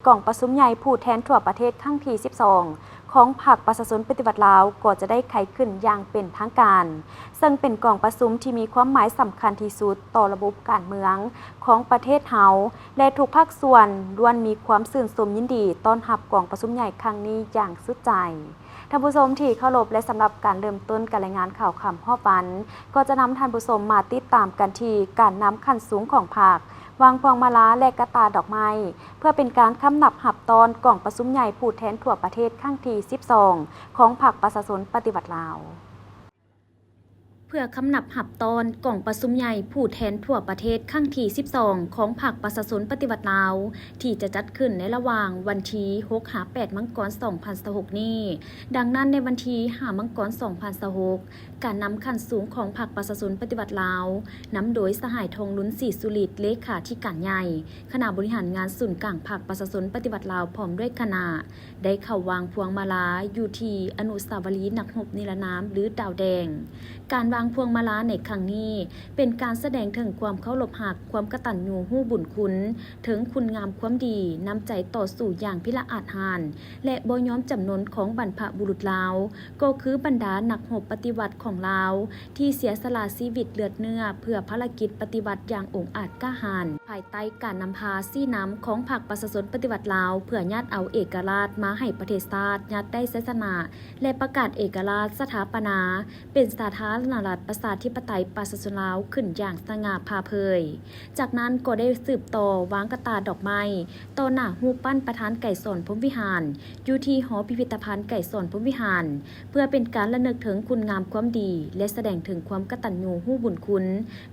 ກອງປະຊຸມໃຫຍ່ຜູ້ແທນທົ່ວປະເທດຄັ້ງທີສິບສອງ ຂອງພັກປະຊາຊົນປະຕິວັດລາວ ກໍຈະໄດ້ໄຂຂຶ້ນຢ່າງເປັນທາງການ, ເຊິ່ງເປັນກອງປະຊຸມທີ່ມີຄວາມໝາຍສຳຄັນທີ່ສຸດຕໍ່ລະບົບການເມືອງຂອງປະເທດເຮົາ ແລະ ທຸກພາກສ່ວນລ້ວນມີຄວາມຊື່ນຊົມຍິນດີຕ້ອນຮັບກອງປະຊຸມໃຫຍ່ຄັ້ງນີ້ຢ່າງສຸດໃຈ. ທ່ານຜູ້ຊົມທີ່ເຄົາລົບ ແລະ ສຳລັບການເລີ່ມຕົ້ນການລາຍງານຂ່າວຄ່ຳຮອບວັນ ກໍຈະນຳທ່ານຜູ້ຊົມມາຕິດຕາມກັນທີ່ການນຳຂັ້ນສູງຂອງພັກ ວາງພວງມາລາ ແລະ ກະຕ່າດອກໄມ້ ເພື່ອເປັນການຄຳນັບຮັບຕ້ອນກອງປະຊຸມໃຫຍ່ຜູ້ແທນທົ່ວປະເທດຄັ້ງທີສິບສອງ ຂອງພັກປະຊາຊົນປະຕິວັດລາວ. ເພື່ອຄຳນັບຮັບຕ້ອນກອງປະຊຸມໃຫຍ່ຜູ້ແທນທົ່ວປະເທດຄັ້ງທີສິບສອງ ຂອງພັກປະຊາຊົນປະຕິວັດລາວ ທີ່ຈະຈັດຂຶ້ນໃນລະຫວ່າງວັນທີຫົກຫາແປດມັງກອນສອງພັນຊາວຫົກນີ້. ດັ່ງນັ້ນ ໃນວັນທີຫ້າມັງກອນສອງພັນຊາວຫົກ ການນຳຂັ້ນສູງຂອງພັກປະຊາຊົນປະຕິວັດລາວ ນຳໂດຍສະຫາຍ ທອງລຸນ ສີສຸລິດ ເລຂາທິການໃຫຍ່ ຄະນະບໍລິຫານງານສູນກາງພັກປະຊາຊົນປະຕິວັດລາວ ພ້ອມດ້ວຍຄະນະ ໄດ້ເຂົ້າວາງພວງມາລາຢູ່ທີ່ອະນຸສາວະລີນັກຮົບນິລະນາມ ຫຼື ດາວແດງ. ການວາງພວງມາລາໃນຄັ້ງນີ້ ເປັນການສະແດງເຖິງຄວາມເຄົາລົບຮັກ, ຄວາມກະຕັນຍູຮູ້ບຸນຄຸນ, ເຖິງຄຸນງາມຄວາມດີ, ນ້ຳໃຈຕໍ່ສູ້ຢ່າງພິລະອາດຫານ ແລະ ບໍ່ຍອມຈຳນົນຂອງບັນພະບຸລຸດລາວ, ກໍຄືບັນດານັກຮົບປະຕິວັດຂອງລາວ ທີ່ເສຍສະຫຼະຊີວິດເລືອດເນື້ອເພື່ອພາລະກິດປະຕິວັດຢ່າງອົງອາດກ້າຫານ, ພາຍໃຕ້ການນຳພາຊີ້ນຳຂອງພັກປະຊາຊົນປະຕິວັດລາວ ເພື່ອຍາດເອົາເອກະລາດມາໃຫ້ປະເທດຊາດ, ຍາດໄດ້ໄຊຊະນະ ແລະ ປະກາດເອກະລາດສະຖາປະນາ ເປັນສາທາລະນະລັດປະຊາທິປະໄຕປະຊາຊົນລາວຂຶ້ນຢ່າງສະຫງ່າຜ່າເຜີຍ. ຈາກນັ້ນກໍໄດ້ສືບຕໍ່ວາງກະຕ່າດອກໄມ້ຕໍ່ໜ້າຮູບປັ້ນປະທານໄກສອນ ພົມວິຫານ ຢູ່ທີ່ຫໍພິພິທະພັນໄກສອນ ພົມວິຫານ ເພື່ອເປັນການລະນຶກເຖິງຄຸນງາມຄວາມດີ ແລະ ສະແດງເຖິງຄວາມກະຕັນຍູຮູ້ບຸນຄຸນ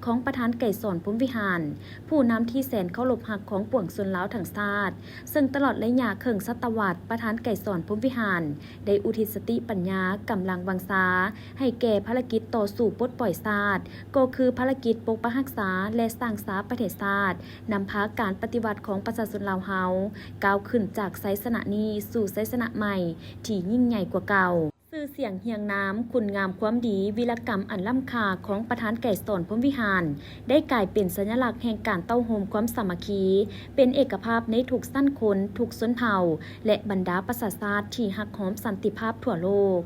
ຂອງປະທານໄກສອນ ພົມວິຫານ ຜູ້ນຳທີ່ແສນເຄົາລົບຮັກຂອງປວງຊົນລາວທັງຊາດ, ເຊິ່ງຕະຫຼອດໄລຍະເຄິ່ງສະຕະວັດ ປະທານໄກສອນ ພົມວິຫານ ໄດ້ອຸທິດສະຕິປັນຍາ, ກຳລັງວັງຊາ ໃຫ້ແກ່ພາລະກິດຕໍ່ສູ້ປົດປ່ອຍຊາດ, ກໍຄືພາລະກິດປົກປັກຮັກສາ ແລະ ສ້າງສາປະເທດຊາດ, ນຳພາການປະຕິວັດຂອງປະຊາຊົນລາວເຮົາ ກ້າວຂຶ້ນຈາກໄຊຊະນະນີ້ສູ່ໄຊຊະນະໃໝ່ທີ່ຍິ່ງໃຫຍ່ກວ່າເກົ່າ. ຊື່ສຽງຮຽງນາມ, ຄຸນງາມຄວາມດີ, ວີລະກຳອັນລ້ຳຄ່າຂອງປະທານໄກສອນ ພົມວິຫານ ໄດ້ກາຍເປັນສັນຍະລັກແຫ່ງການເຕົ້າໂຮມຄວາມສາມັກຄີ, ເປັນເອກະພາບໃນທຸກຊັ້ນຄົນ, ທຸກຊົນເຜົ່າ ແລະ ບັນດາປະຊາຊາດທີ່ຮັກຫອມສັນຕິພາບທົ່ວໂລກ.